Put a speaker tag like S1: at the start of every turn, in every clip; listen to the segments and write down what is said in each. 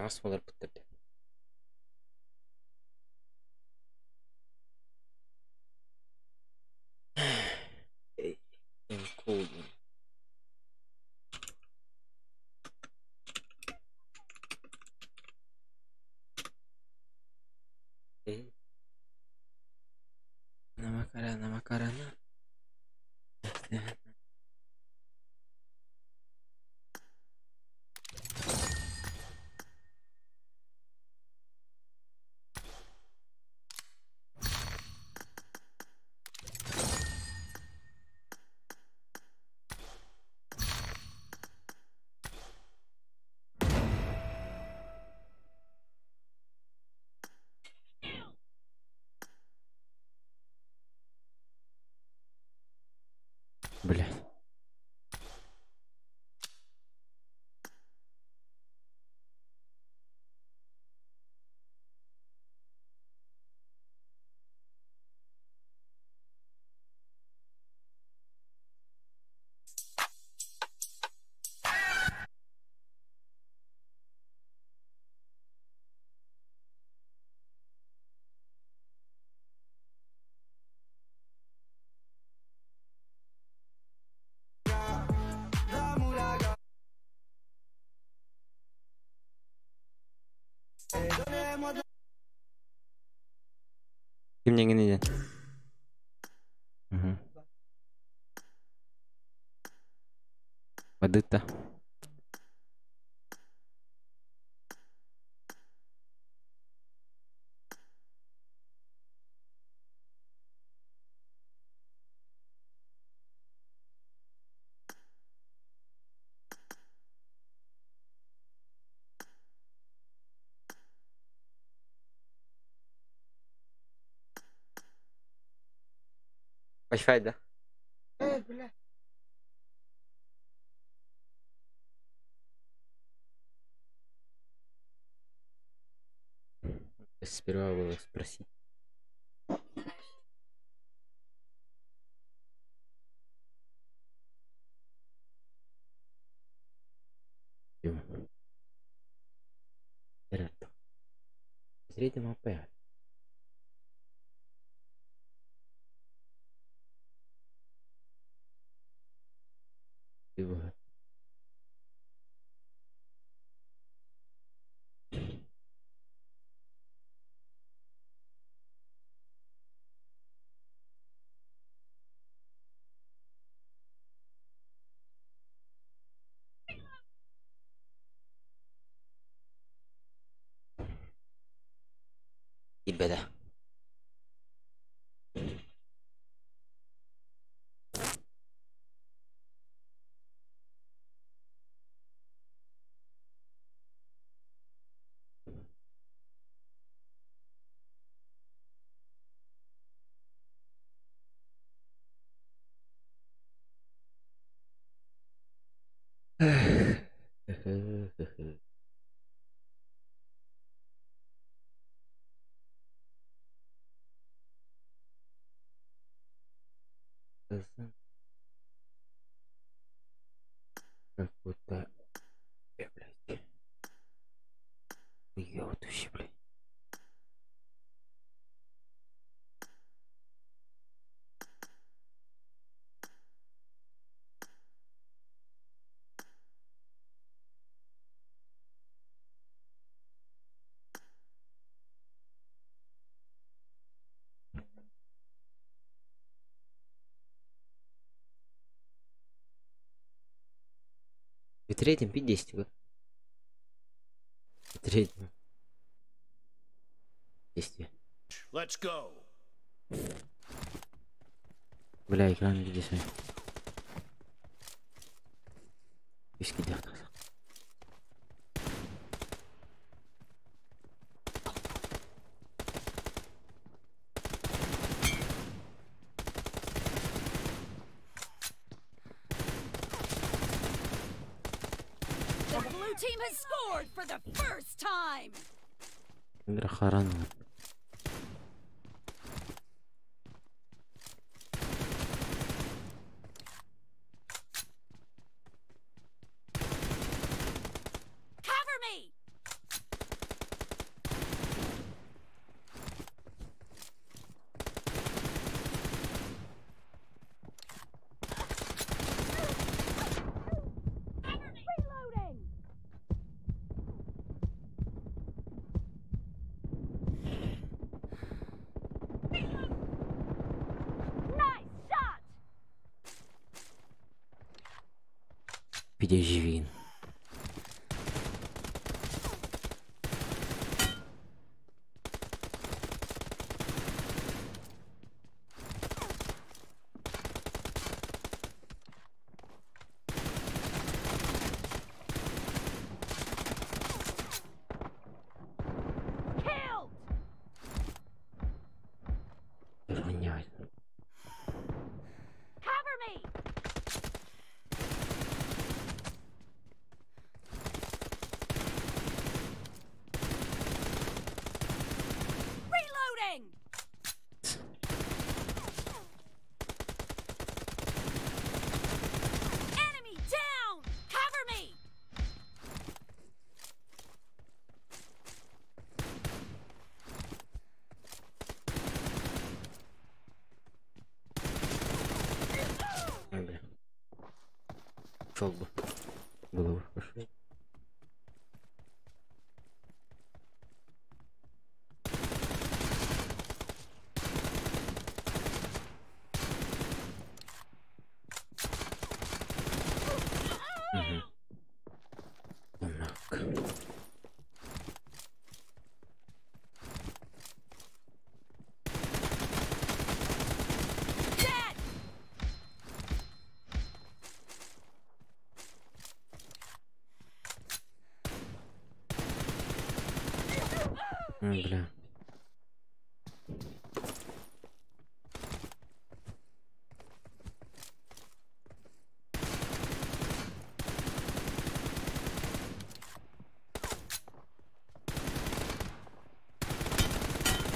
S1: Таҥас уларпыттар дии. Encoding. На Макарена, Макарена. Блядь. Ким диэн? Угу. Воды-то. Wi-Fi, да?
S2: Бля.
S1: Сперва было спросить. Среднем АП. Ребята. Как будто... Блядь. Ёбающий, блядь. В третьем 5-10, да? В третьем. Действие.
S3: Let's go.
S1: Бля, экран здесь. Виски.
S4: The blue team has scored for the first time.
S1: Харан.
S4: Cover me.
S1: Пидеживин.
S4: Killed! Cover me! Reloading! Enemy down! Cover me!
S1: Ой, бля. Шел бы. Было бы хорошо. Угу. Так.
S4: Dead!
S1: Ой, бля.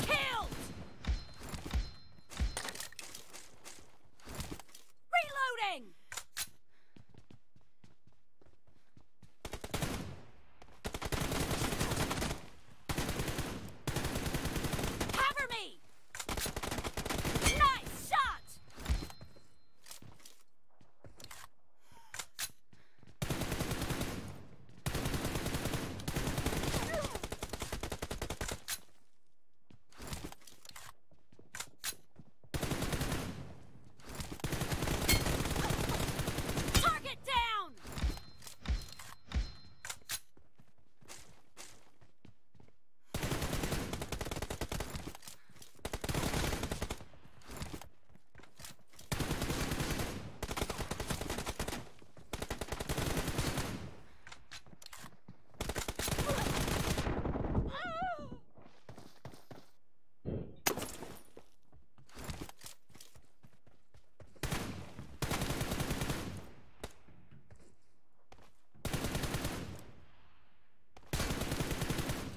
S4: Killed! Reloading! Cover me! Nice shot! Target down!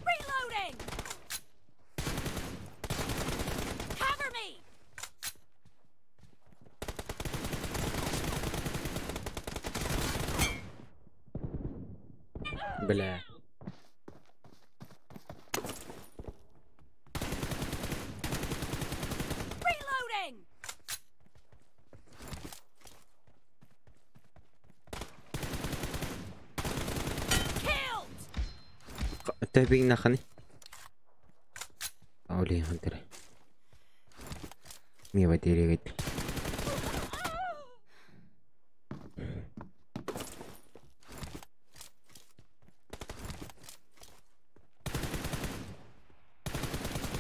S4: Reloading! Cover me!
S1: Бля.
S4: Reloading! Killed!
S1: Тэбиг наханы. Аули хантер. Мива дэрээгээд.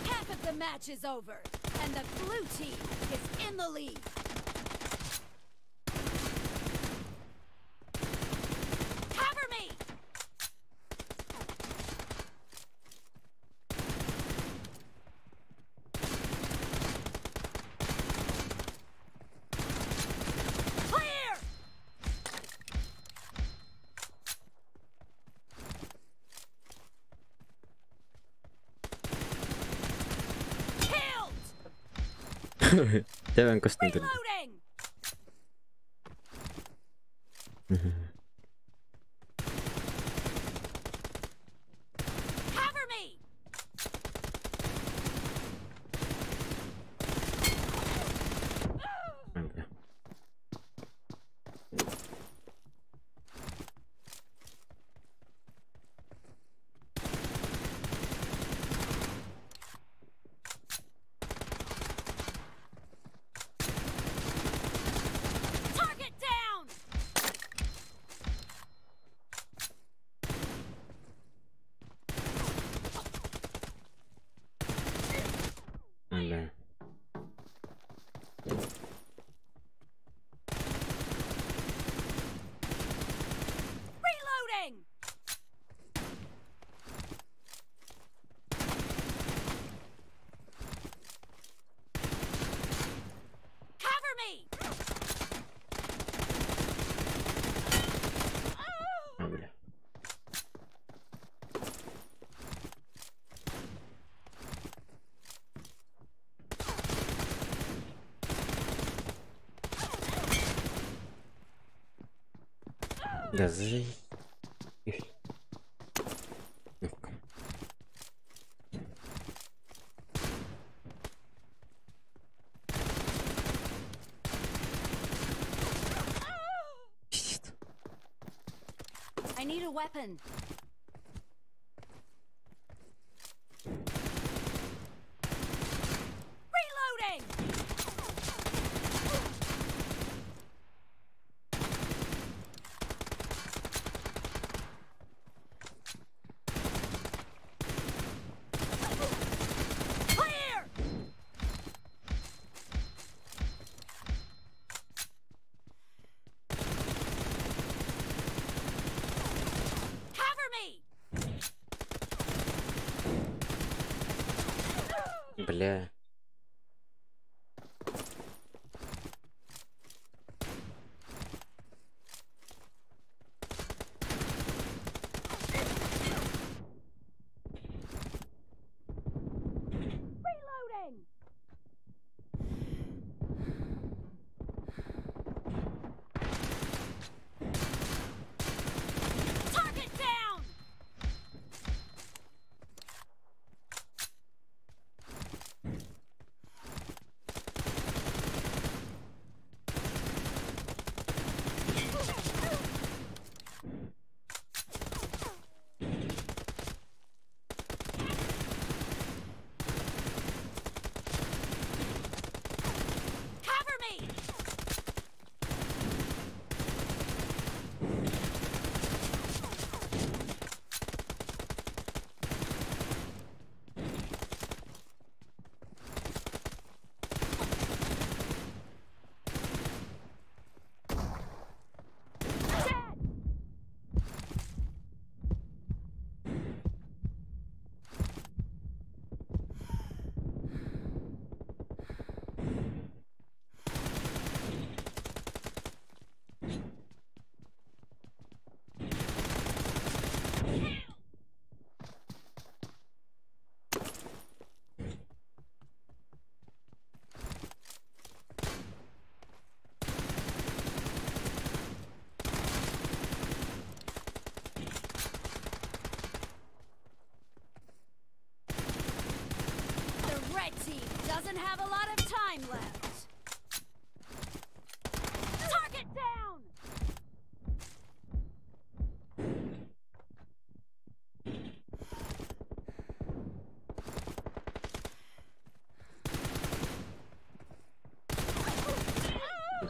S4: Half of the match is over, and the blue team is in the lead. Cover me! Clear! Killed!
S1: Тэвэн костын тэр.
S4: Reloading! Cover me!
S1: Ой, бля.
S4: Target down!
S1: Да заебись. Ну-ка. Пиздец.
S4: I need a weapon. Reloading! Clear! Cover me!
S1: Бля.
S4: Reloading! Target down! Cover me! Dead! The red team doesn't have a lot of time left. Target down!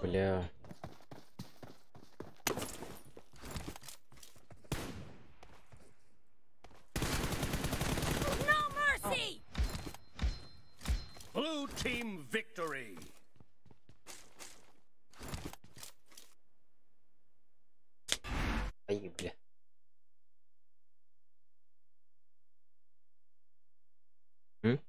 S1: Бля.
S4: No mercy!
S2: Blue team victory!
S1: Ай, бля. М?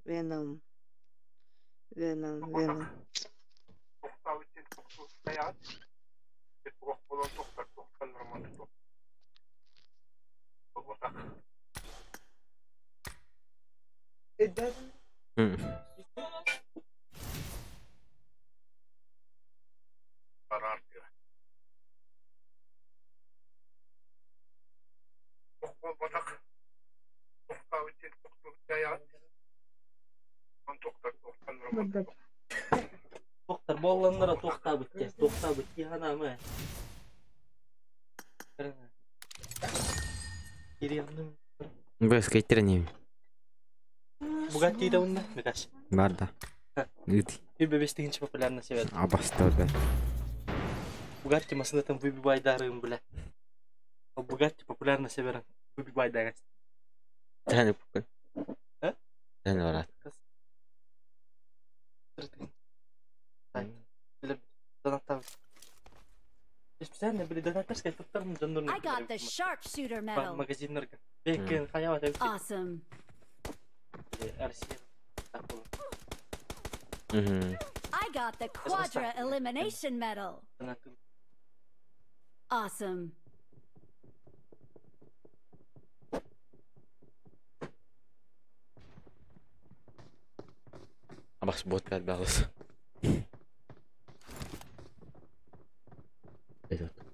S3: Venom. Venom, Venom. It doesn't.
S1: М.
S5: Туохтар буолланнара туохтаабыт диэн, туохтаабыт дии санаама. Кириэнним.
S1: Бля, скейтер не.
S5: Бугатти да унна, Микаш.
S1: Бар да. Ыт.
S5: Үбэбэстигинчи популярна себет.
S1: Абасты да.
S5: Бугатти масынатын выбивайдарым, бля. Бугатти популярна себерин. Выбивайдар.
S1: Тәне бүкін.
S5: А?
S1: Тәне барат.
S5: Реально, били донаторская туттарым дьоннорун
S4: I got the sharpshooter medal.
S5: Магазиннарга. Бэккен хайава да
S4: Awesome.
S5: Россия. Так было.
S1: Угу.
S4: I got the quadra elimination medal.
S5: Донаты.
S4: Awesome.
S1: Абас бот балыс. Этот.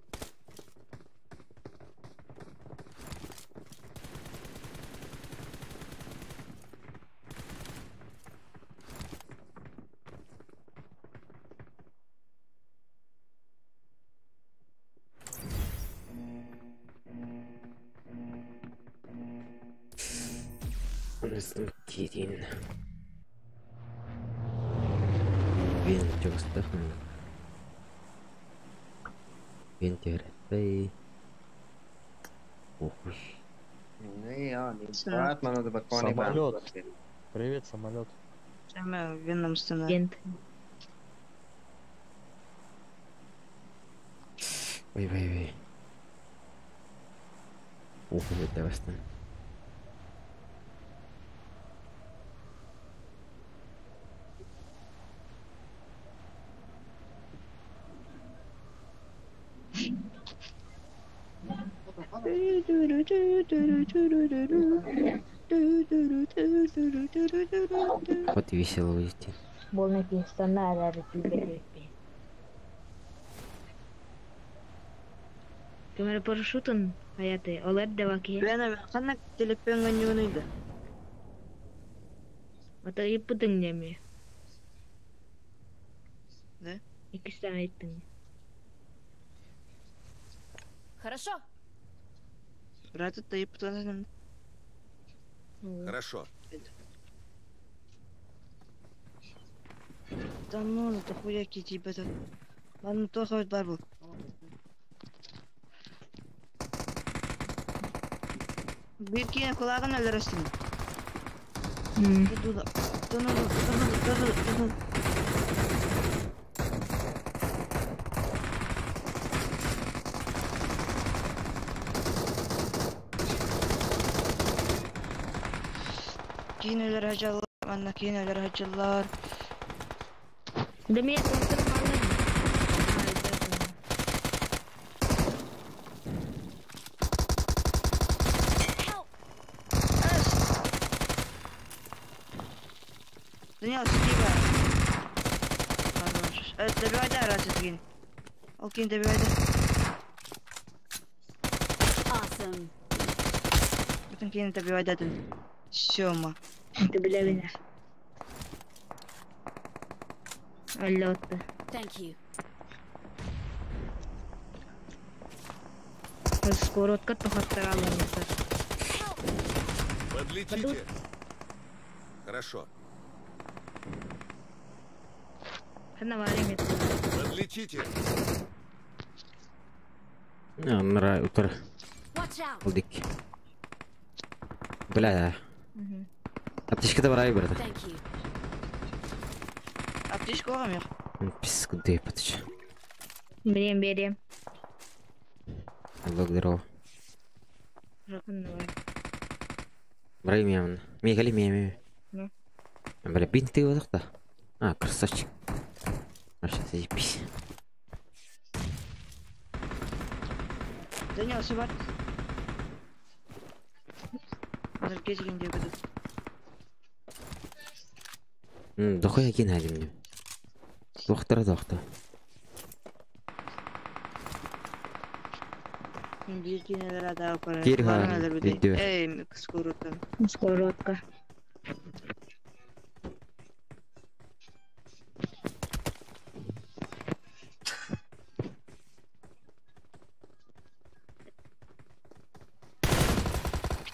S1: Кирин. Вен чугастахын. Вен терепей. Охуй.
S6: Самолет. Привет, самолет.
S3: Веном стена.
S1: Ой, ой, ой. Охуй, это бастан. Вот и весело уйти.
S7: Больно пенсионера репи. Камера парашютын аяты, олар деваки.
S3: Веном, ханна телепенга не унойда.
S7: Ата иппытың неме.
S3: Да?
S7: Икистен айттың.
S4: Хорошо.
S3: Брат, ты иппытың.
S2: Хорошо.
S3: Да ну, это хуяки тебе тут. Ладно, то хоть барбу. Биркин кулагын өлөрөсүн. Туда. Да ну, да ну, да ну, да ну. Кийин өлөр хажалар, анна кийин өлөр хажалар.
S7: Да меня там
S4: Help.
S3: Даниэл, сиди. Хорош. Добивай, да, раз это кинь. Ол кинь, добивай, да.
S4: Awesome.
S3: Потом кинь, добивай, да, Всё, ма.
S7: Ты бля меня. Алло.
S4: Thank you.
S7: Скоротка тохаттаралар.
S2: Подлетите. Хорошо. Подлетите.
S1: Нра утыр.
S4: Watch out.
S1: Булдик. Бля. Аптечка да бар брат.
S4: Thank you.
S3: Аптечка оғам
S1: Пис, куда я потычу?
S7: Берем, берем.
S1: Алло, здорово. Брай меня, Мигали меня. Бля, бинты вот так-то. А, красавчик. А сейчас заебись.
S3: Даниэл, сыбар. Кезгенде будет.
S1: Дохуя кинь мне. Доктора, доктор.
S3: Эй, скоротка.
S7: Скоротка.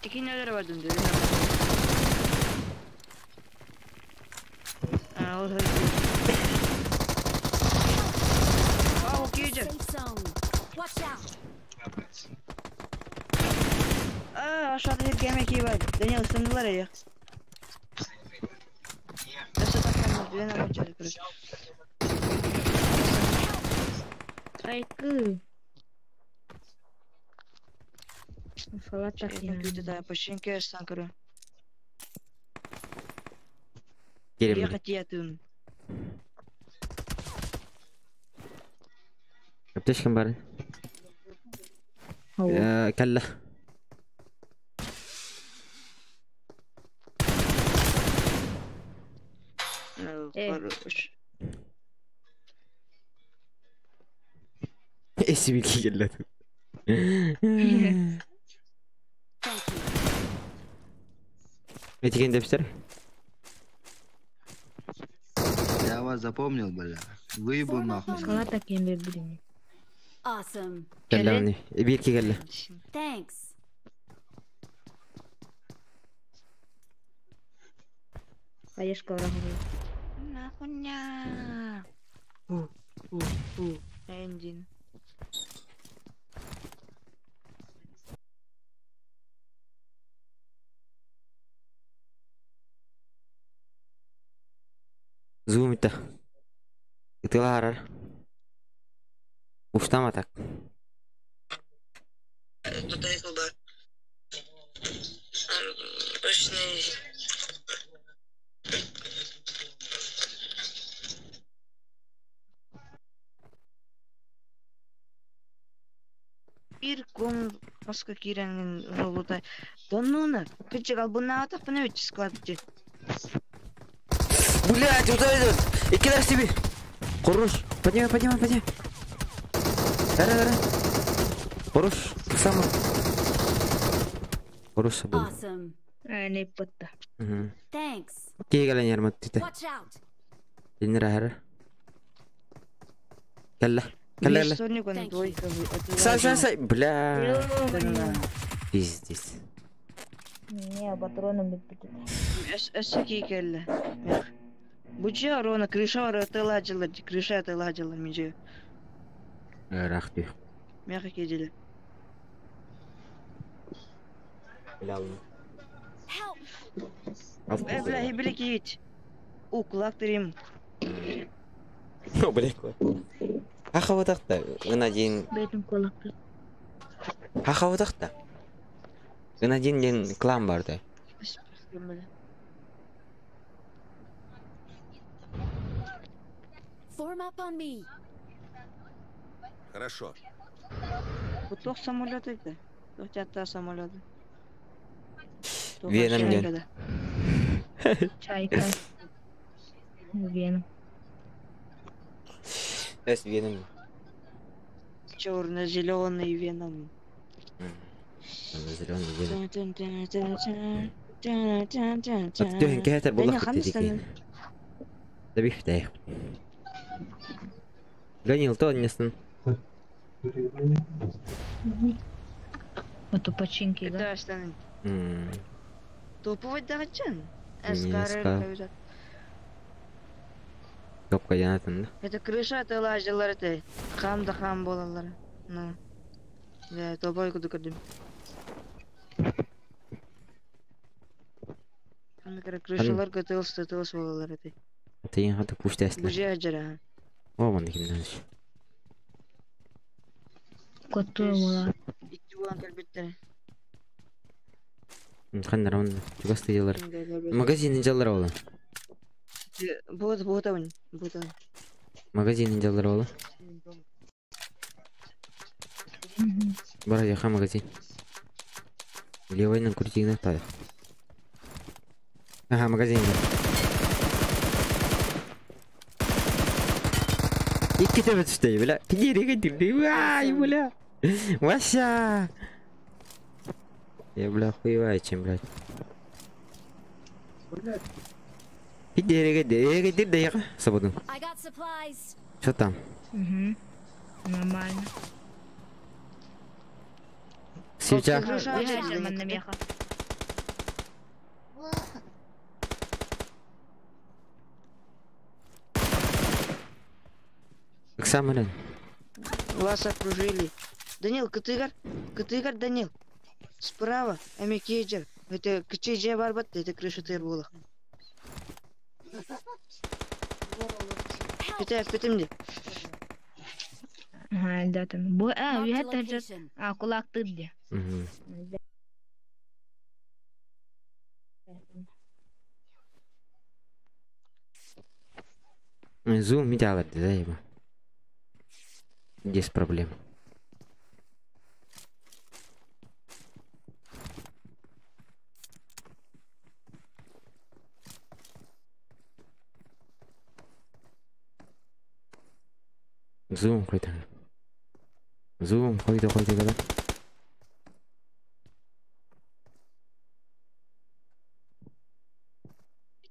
S3: Тикинелер бар дүнде. А, ол А, окей же.
S4: Safe zone. Watch out.
S3: А, aşağıda bir gemi ekibi var. Daniel ısındılar ya. Nasıl takalım? Düzen alacağız.
S7: Айкы. Салат
S3: Это күүтэ починке сан көрө.
S1: Керем.
S3: Я хотетын.
S1: Аптечкам бар. Кэллэ.
S3: Хорош.
S1: Эсибики кэллэ.
S4: Thank you.
S1: Этиген депстер.
S8: Я вас запомнил, бля. Выебу нахуй.
S7: Салат таким бербидим.
S4: Awesome.
S1: Кэллэ оны. Бирки кэллэ.
S4: Thanks.
S7: Хаешка врагу.
S3: Нахуйня. У, у, у. Эндин.
S1: Зум это. Ытылаарар. Уштама так.
S3: Бир ком баска киренин жолута. Доннуна, кычык албына атак бына өч склад же.
S1: Блять, вот этот! И кидай себе! Хорош! Поднимай, поднимай, поднимай! Дара, дара! Хорош! Сама! Хорош был.
S4: Awesome.
S7: Не потта.
S1: Угу.
S4: Thanks.
S1: Кигален ярмат тите.
S4: Watch out.
S1: Динер ахара. Кэллэ. Кэллэ, кэллэ.
S3: Бир
S4: Thank
S3: двойка.
S1: Сай, сай, сай! Бля! Пиздец.
S7: Не, патроном бит.
S3: Эссе кикелле. Бу же арона крыша ара тыладжылар, крыша тыладжылар меже.
S1: Рахты.
S3: Мяха кедели.
S1: Бля,
S4: Help.
S3: Э, бля, хибили киит. У, кулак тырим.
S1: Ну, бля. Хахаватахта. Гынадин.
S7: Бетим кулак.
S1: Хахаватахта. Гынадин ден клан барды.
S4: Form up on me.
S2: Хорошо.
S3: Бу самолет это. Тох чатта самолет.
S1: Веном ден.
S7: Чайка. Веном.
S1: Эс веном.
S3: Черно-зеленый веном.
S1: Зеленый веном. Аттүһүн кэһэтэр
S3: Даня,
S1: буллах
S3: ханна
S1: киттики. Табих тайх. Ганил то аннесын.
S7: Вот у починки, да?
S3: Да, штаны. Топовый дагачан.
S1: Не,
S3: Эскарел.
S1: Топка янатын да.
S3: Это крыша тылажылар это. Хам да хам болалар. Ну. Да, тобой куду көрдүм. Аны крышалар көтөлс төтөлс болалар это.
S1: Тыйын хата пушта
S3: Бу
S1: эслер.
S3: же ажара.
S1: О, манда кимден.
S7: Коту була.
S3: Икки булан келбеттер.
S1: Ханнар он чугасты ялар. Магазин жаллар ола.
S3: Вот, вот он, вот он.
S1: Магазин жаллар ола. Бара яха магазин. Левайнан крутигна тая. Ага, магазин. Икки төбө түштө, бля. Тигере кетирди. Ай, бля. Вася. Я, бля, хуеваю, чем, блядь. Тигере кетирди, яха. Свободно.
S4: I got supplies.
S1: Что там?
S7: Угу. Нормально.
S1: Свеча.
S7: Крыша манна меха.
S1: Оксамарен.
S3: Вас окружили. Данил, Кытыгар, Кытыгар, Данил. Справа, Эмикейджер. Это КЧЖ барбат, это крыша тыр була. Питай, питымди.
S7: Ага, да там. Бу, а,
S4: Marked a
S7: это же.
S4: location.
S7: А, кулак ты где?
S1: Угу. Зум идеал да, его. Без проблем. Зум какой-то. Зум какой-то, какой-то, да?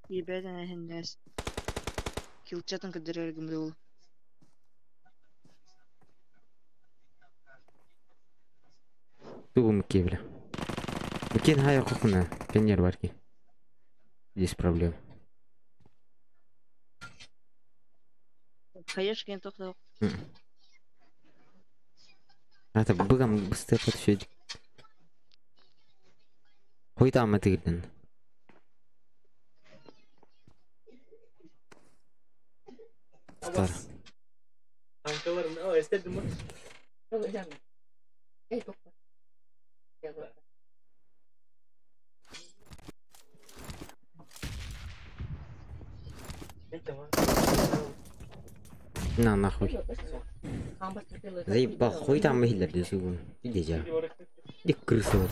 S3: Ебать, хендес. Килчатын кыдырергім ол.
S1: Тугу мыкке бля. Мыккен хая кухна. Пионер барки. Здесь проблем.
S3: Хаешкен тоқтау.
S1: Это быгам быстро подшить. Хуй там это гиден. Стар. На нахуй. Заебал, хуй там хиллер лесу. Иди я. Иди крыса вот.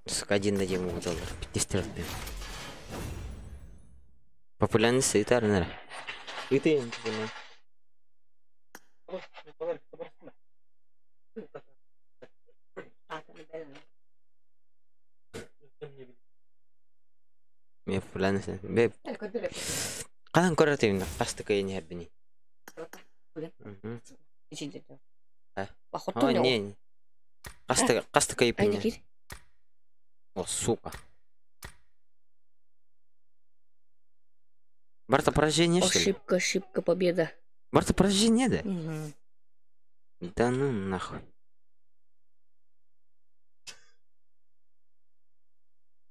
S1: Сука, один на один доллар. 50 рублей. Популярность и тарнера. И ты, блин. Мия популярность. Бе. Кадан көрөтүн кастык эни хербини. А, не. Кастык, кастык эйпини. О, сука. Барта поражение, что ли?
S9: Ошибка, ошибка, победа.
S1: Барта поражение, да?
S9: Угу.
S1: Да ну нахуй.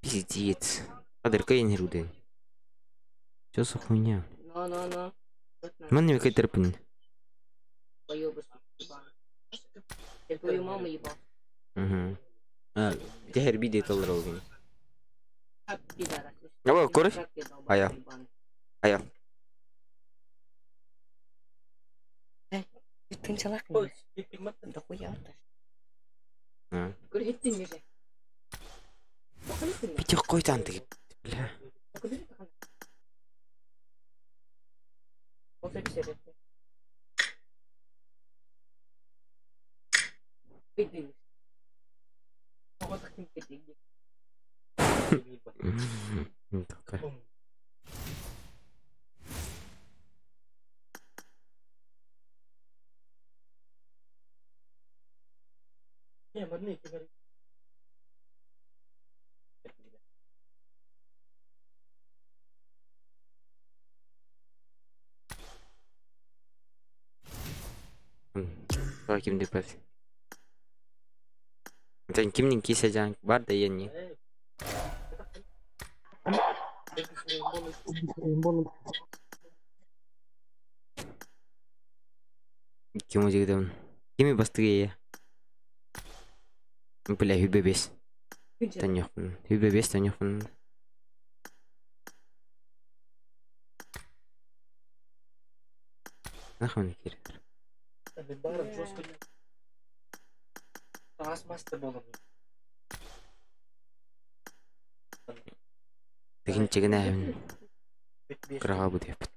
S1: Пиздец. Кадырка я не руды. Чё за хуйня?
S9: Но-но-но.
S1: Ман не терпин.
S9: Я твою маму ебал.
S1: Угу. А, где херби доллар олгин? Ава, кореш? Ая. Ая. Пити какой там ты, бля. Такая. Ким деп Сен кимнин кийсе жан бар да ени. Ким жигдем? Кими бастыгы? Бля, хүбе бес. Таньохпун. Хүбе бес таньохпун. Нахуй кирер. Тыгын чигинэ кыраға бу деппит.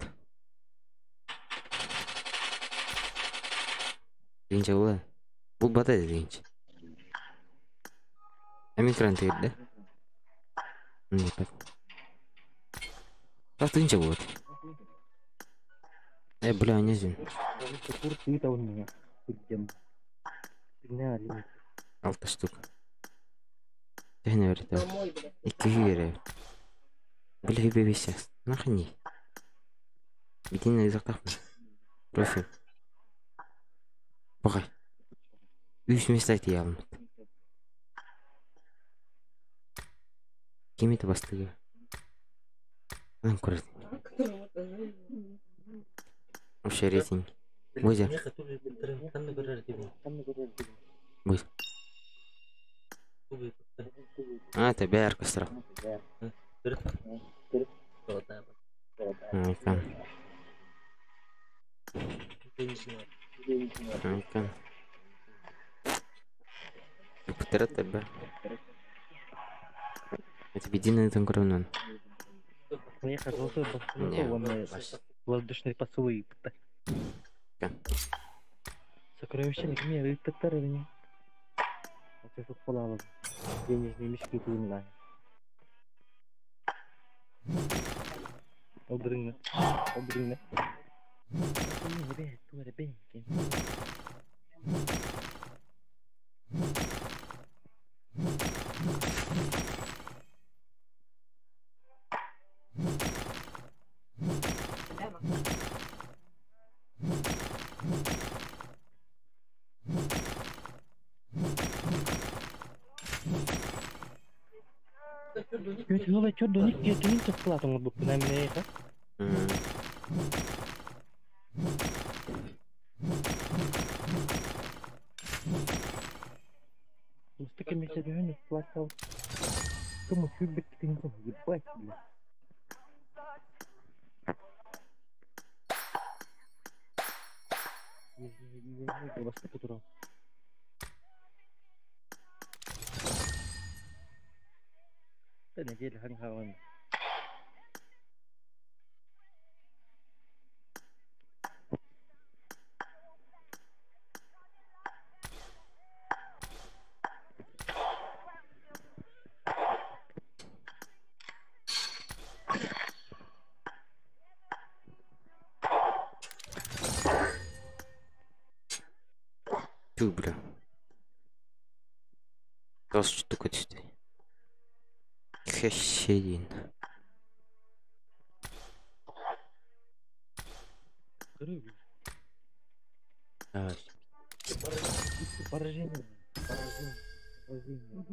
S1: Тыгынче була. Бул бата дегенче. Эми кран тигирде. Не пат. А тыгынче болот. Бля, не знаю. Алта штук. Техне берет. Икки берет. Бля, бебеся. Нахни. Битин изактахмын. Профиль. Бага. Үс места ялмыт. Ким это бастыгы? Анан көрөт. Общий рейтинг. Бузя. Бусь. А, это БР костра. Ну-ка. Ну-ка. Птера тебе. Это единый там кровнан.
S5: Я золотой воздушный поцелуй. Сокровища не ыыттыктар эбини. Денежные мешки тугунна. Олдырыңны. Олдырыңны.
S1: Тю, бля. Штука түсті. Хещедин.
S5: Поражение. Поражение. Поражение.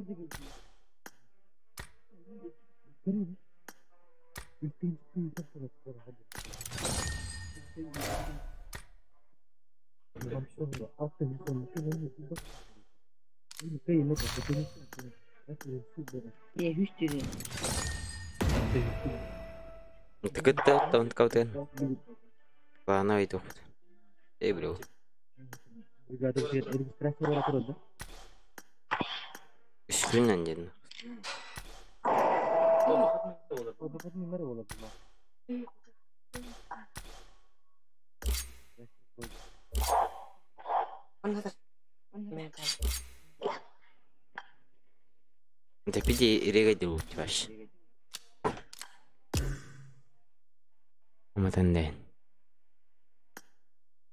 S1: Тыкытта оттон каутен. Бана өйтіп. Эй, бля. Үскүннен дедім. Тепиди иреге дил баш. Аматанде.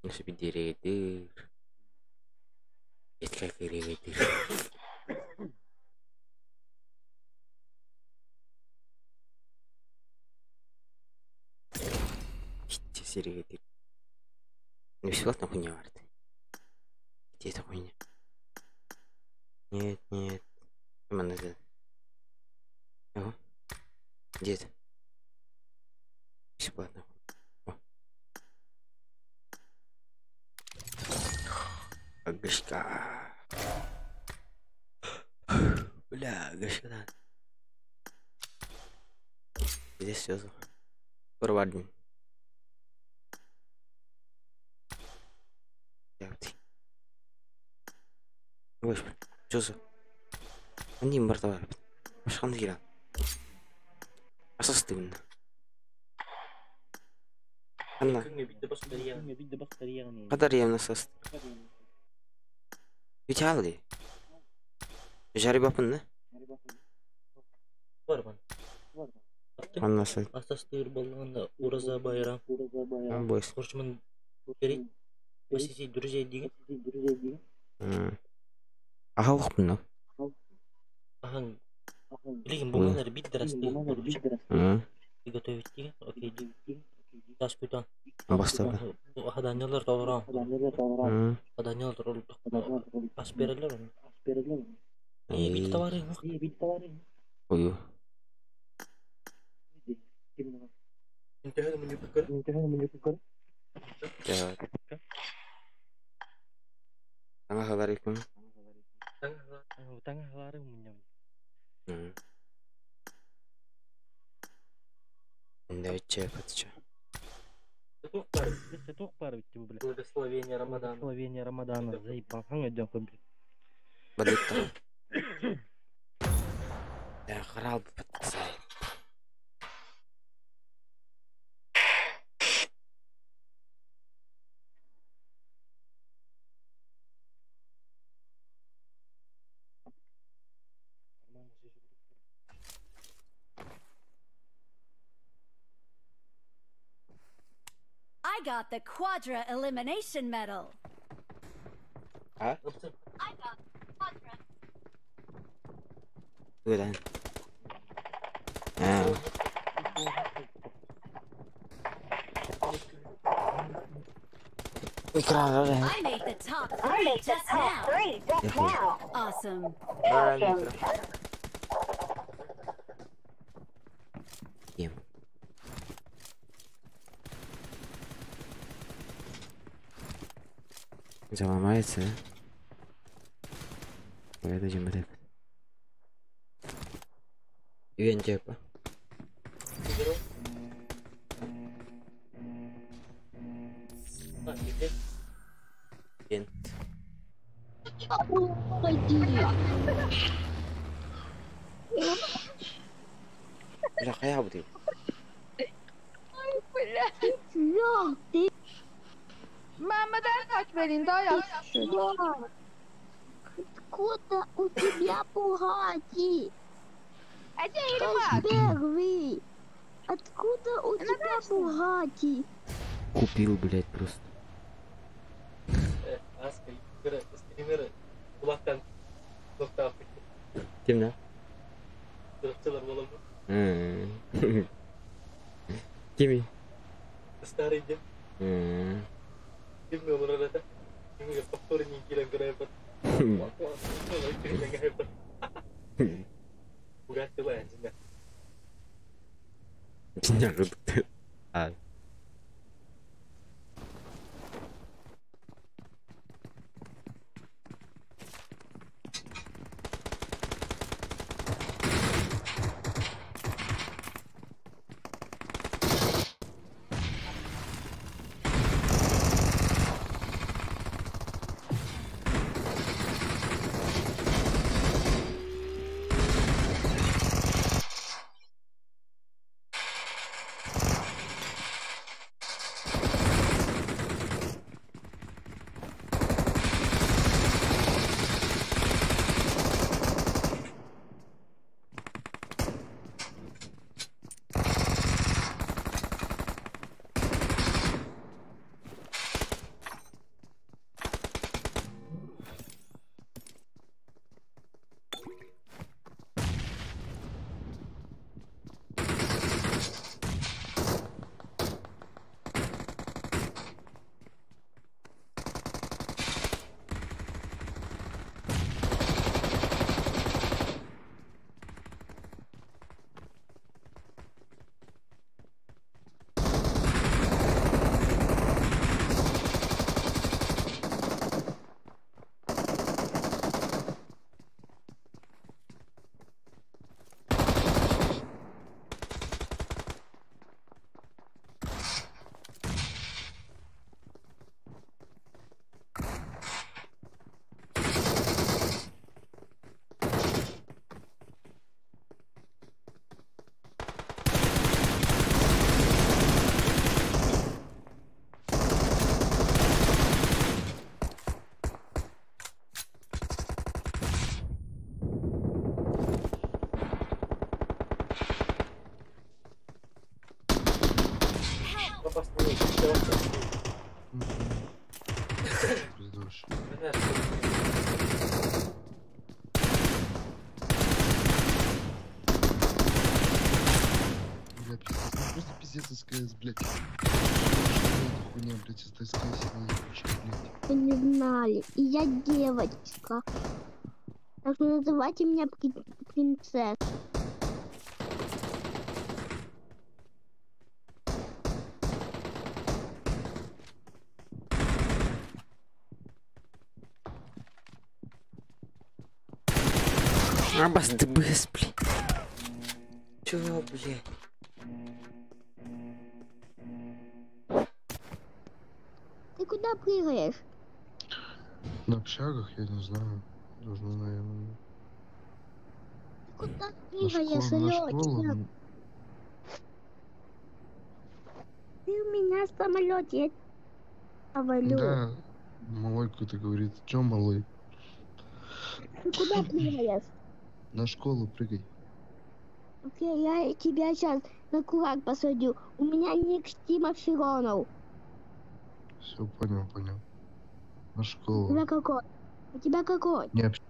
S1: Nasıl bir direğidir? Yetkek direğidir. Hiç direğidir. Бесплатно хуйня варит. Где эта хуйня? Нет, нет. Именно это. Ого. Где это? Бесплатно. О. Агашка. Бля, агашка, да. Здесь все. Проводим. Жозу. Андин барда бар. Башканы киран. Асастыбын. Анна. Кадар ямна асаст. Виталий. Жари бапын не?
S5: Барбан.
S1: Анна сай.
S5: Асастыр болғанда Ураза байрам.
S1: Бойс.
S5: Корчман берет. Посетить друзей деген.
S1: Аха оқыппын да.
S5: Ахан. Билигин бумалар бит дырасты. Приготовить деген. Окей деген. Тас күтан.
S1: Бастап.
S5: Хаданялар толорон. Хаданялар толорон. Ас берелер оны. Бит товары. Бит товары.
S1: Ою. Таҥаһаларыкым.
S6: Благословение Рамадана. Заебал.
S4: I got the Quadra Elimination Medal.
S1: А?
S4: I got Quadra.
S1: Куда?
S4: I made the top three just now. Awesome.
S1: Кем? Заломается, да? Это чем это? Юэнтепа. Вент. Бля, хайа бу
S10: Мама, дай блин, дай я.
S11: Откуда у тебя Бугатти? Первый. Откуда у тебя Бугатти?
S1: Купил, блядь, просто. Ким да? Кими?
S5: Старый дед.
S1: 진짜 그 아.
S12: Бля, пиздец, ну просто пиздец СКС, блядь. Что это хуйня, блядь, из СКС, ебучая, блядь.
S11: Вы не знали, и я девочка. Так что называйте меня принцессой.
S1: Абас ты быс, блин. Чего, блядь?
S11: Ты куда прыгаешь?
S12: На общагах, я не знаю. Должно, наверное.
S11: Ты куда
S12: На
S11: прыгаешь,
S12: школу, на
S11: алло,
S12: школу.
S11: чел? Ты у меня в самолете, я тебя валю.
S12: Да, малой какой-то говорит. Чё, малой?
S11: Ты куда прыгаешь?
S12: На школу прыгай.
S11: Окей, я тебя сейчас на кулак посадю. У меня ник Тима Фиронов.
S12: Все, понял, понял. На
S11: У
S12: школу.
S11: тебя какой? У тебя какой?
S12: Не общ...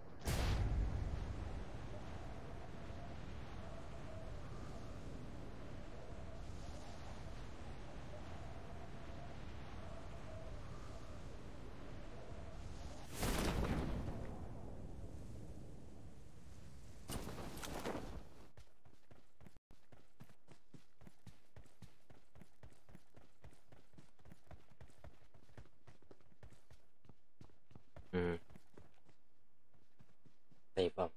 S5: Заебал.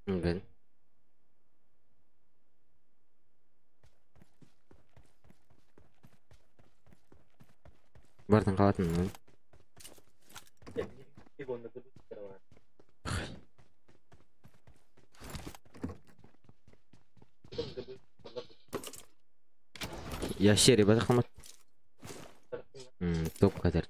S1: Блин. Бартын қалатын. Я серий бата қамат. Топ қазір.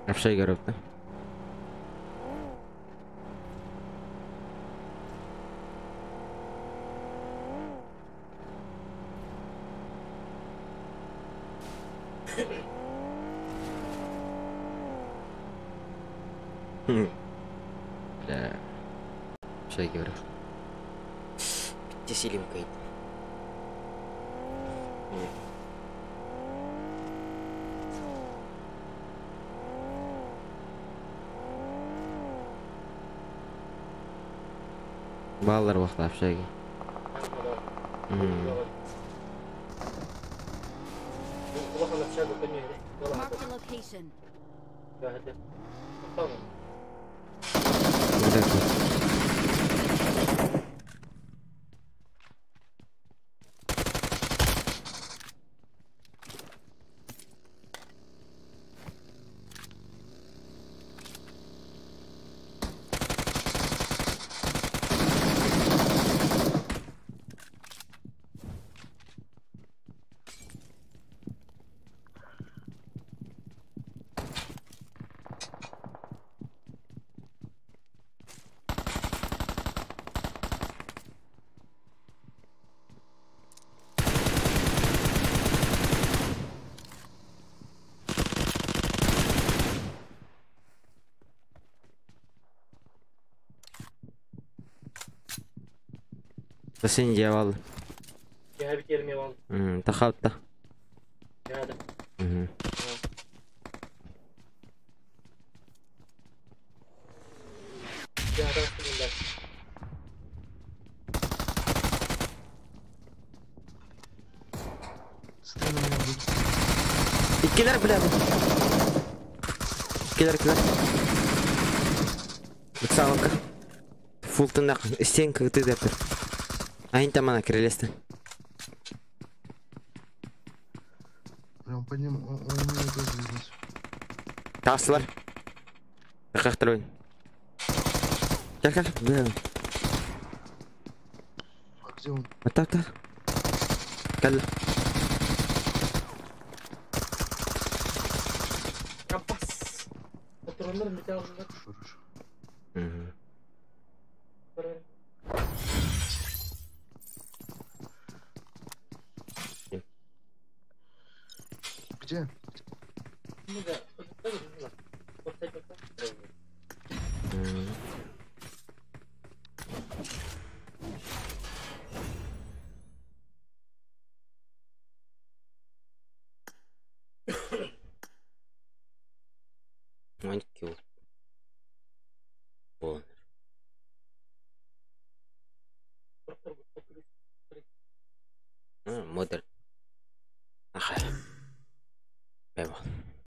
S1: Общай görüp да. Бля. Общай görüp. Bitti silim kayıt. Баллар бақта общаги.
S4: Marked a location.
S1: Сен жеп алды. Тақалды.
S12: Смотри на меня, блядь.
S1: Иккилер бля. Иккилер иккилер. Бутсалка. Фултон стенка ты деп. Айн там она крылесте.
S12: Прям по ним, он меня тоже видит.
S1: Таслар. Тақақтыр ойын. Кел, кел, бля.
S12: А где он?
S1: Вот так, так. Кел.
S5: Патрондар металл.
S12: Хорошо.
S1: Мгм.
S12: Где?
S1: М. One kill. One. Модер. Ахай. Бэво.